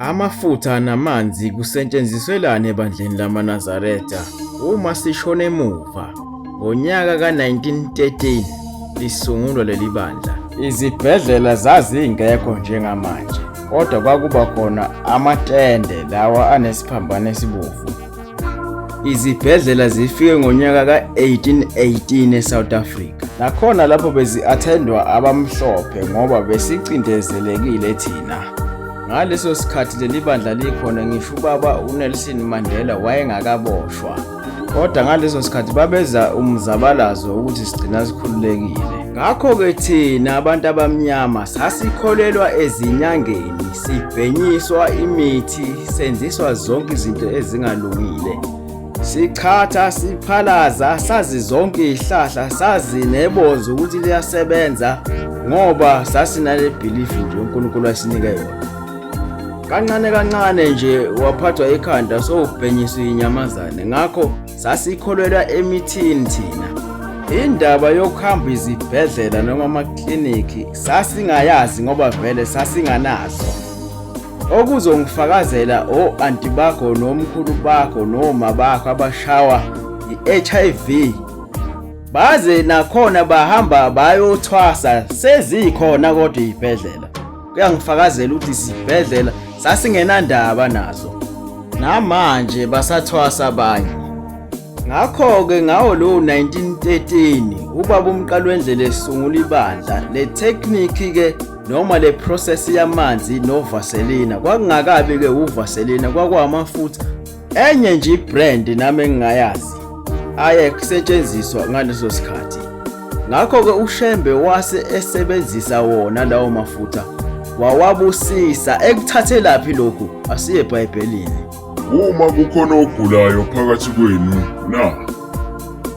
Amafutha namanzi kusetshenziselwani ebandleni lamaNazaretha? Uma sishona emuva, ngonyaka ka-1913 lisungulwa leli bandla. Izibhedlela zazingekho njengamanje, kodwa kwakuba khona amatende lawa anesiphambano esibovu. Izibhedlela zifike ngonyaka ka-1818 eSouth Africa. Nakhona lapho bezi-athendwa abamhlophe ngoba besicindezelekile thina. Ngaleso sikhathi leli bandla likhona ngisho ubaba uNelson Mandela wayengakaboshwa. Kodwa ngaleso sikhathi babeza umzabalazo ukuthi sigcina sikhululekile. Ngakho-ke thina abantu abamnyama sasikholelwa ezinyangeni, sibhenyiswa imithi, senziswa zonke izinto ezingalungile. Sichatha, siphalaza, sazi zonke izihlahla, sazi nebozo ukuthi liyasebenza ngoba sasinale belief nje uNkulunkulu asinike yona. Kancane kancane nje waphathwa ikhanda sowubhenyiswa inyamazane ngakho sasikholelwa emithini thina. Indaba yokuhamba izibhedlela noma amaklinikhi sasingayazi ngoba vele sasinganazo. Okuzongifakazela o-anti bakho nomkhulu bakho noma bakho abashawa i-HIV baze nakhona bahamba bayothwasa sezikhona kodwa izibhedlela. Kuyangifakazela ukuthi isibhedlela sasingenandaba nazo. Namanje basathwasa abanye. Ngakho-ke ngawo lowo 1913 ubaba uMqalwendlela esungula ibandla le technique-ke noma le process yamanzi novaselina kwakungakabi-ke uvaselina kwakuwamafutha enye nje ibrand nami engingayazi aye kusetshenziswa ngaleso sikhathi. Ngakho-ke uShembe wase esebenzisa wona lawo mafutha wawabusisa. Ekuthathelaphi lokhu? Asiye eBhayibhelini. Uma kukhona ogulayo phakathi kwenu na,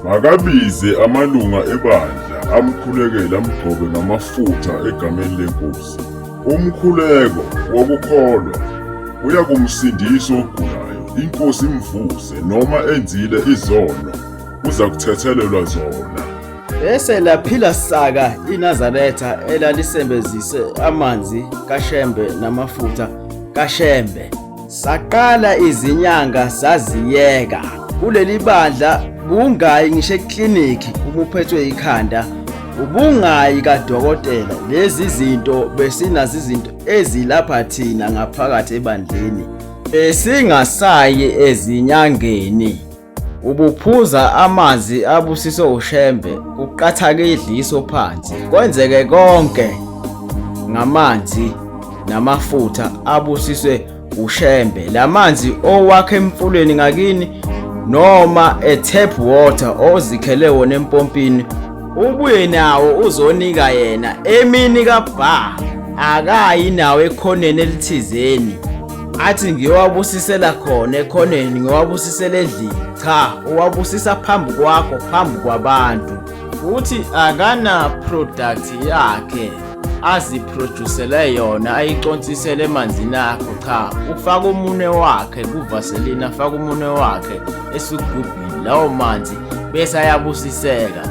makabize amalunga ebandla amkhulekele amgcobe ngamafutha egameni leNkosi. Umkhuleko wokukholwa uyakumsindisa ogulayo, iNkosi imvuse, noma enzile izono uzakuthethelelwa zona. Bese laphila saka iNazaretha elalisebenzise amanzi kaShembe namafutha kaShembe. Saqala izinyanga saziyeka. Kuleli bandla bungayi ngisho eklinikhi uma uphethwe ikhanda, ubungayi kadokotela. Lezi zinto besinazo izinto ezilapha thina ngaphakathi ebandleni. Besingasayi ezinyangeni. Ubuphuza amanzi abusiswe uShembe kuqathake idliso phansi kwenzeke konke ngamanzi namafutha abusiswe uShembe. Lamanzi owakhe emfuleni ngakini noma e-tap water ozikhele wona empompini ubuye nawo uzonika yena emini kabha akayi nawo ekhoneni elithizeni athi ngiyowabusisela khona ekhoneni ngiwabusisela endlini. Cha, uwabusisa phambi kwakho, phambi kwabantu. Futhi akana product yakhe aziproducele yona ayiconsisele emanzini akho. Cha, ufaka umunwe wakhe kuvaselina, afaka umunwe wakhe esigubhini lawo manzi bese ayabusiseka.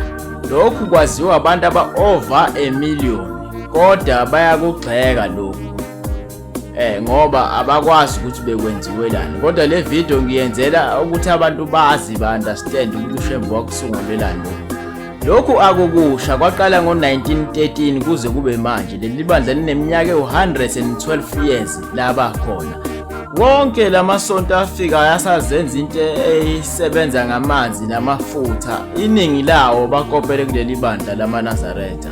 Lokhu kwaziwa abantu aba over a million, kodwa bayakugxeka lokhu ngoba abakwazi ukuthi bekwenziwelani. Kodwa le video ngiyenzela ukuthi abantu bazi, ba understand ukuthi uShembe wakusungulelani lokhu. Lokhu akukusha, kwaqala ngo-1913 kuze kube manje. Leli bandla lineminyaka ewu-112 years laba khona. Wonke lamasonto afika asazenza into eyisebenza ngamanzi namafutha, iningi lawo bakopele kuleli bandla lamaNazaretha.